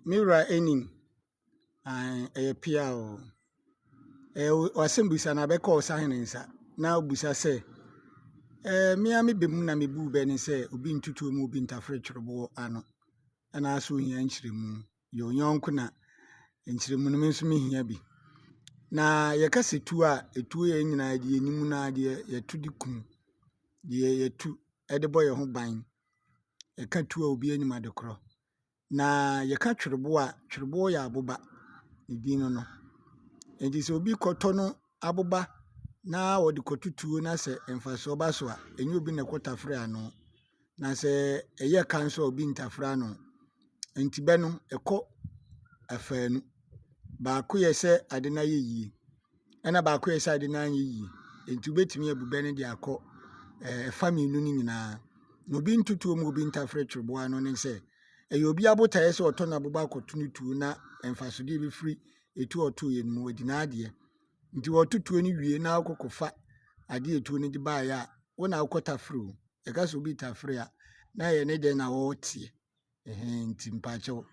Me wura enim, ae, ɛyɛ pea o. Ɛɛ w'asɛmbisa no abɛka ɔsahene nsa na wobisa sɛ, ɛɛ me ara me bɛ mu na mebuu bɛ ne sɛ obi ntutuo mu obi ntafere twerɛboɔ ano ɛna asɛ ohia nkyerɛmu. Yɛ onyɔnko na nkyerɛmu no me nso mehia bi. Na yɛka sɛ tuo a, etuo yɛ nyinaa deɛ yɛnim no ara deɛ yɛto de kum, deɛ yɛtu de bɔ yɛn ho ban. Yɛka tuo a obiara nim adekorɔ. Na yɛka twerɛboɔ a, twerɛboɔ yɛ aboba, ne din no no. Enti sɛ obi kɔtɔ no aboba na ɔde kɔto tuo na sɛ mfasoɔ ba so a, ɛnyɛ obi na ɛkɔtafere ano. Na sɛ ɛyɛ ka nso a, obi ntafere ano. Enti bɛ no, ɛkɔ afaanu. Baako yɛ sɛ ade no ayɛ yie, ɛna baako yɛ sɛ ade no anyɛ yie. Enti wobɛtumi abu bɛ no de akɔ ɛfa mmienu no nyinaa. Na obi ntotoɔ mu obi ntafere twerɛboɔ ano ne sɛ, ɛyɛ obi abotaeɛ sɛ ɔtɔ n'aboba akɔto no tuo na mfasodeɛ bɛfiri etuo a ɔtoeɛ no mu, wadi n'adeɛ. Nti wɔto tuo no wie na wokɔkɔfa adeɛ a etuo no de baeɛ a, wo na wokɔtafere o. Yɛka sɛ obi tafere a, na ɛyɛ ne dɛn na ɔreteɛ. Ɛhɛn nti mpakyɛw.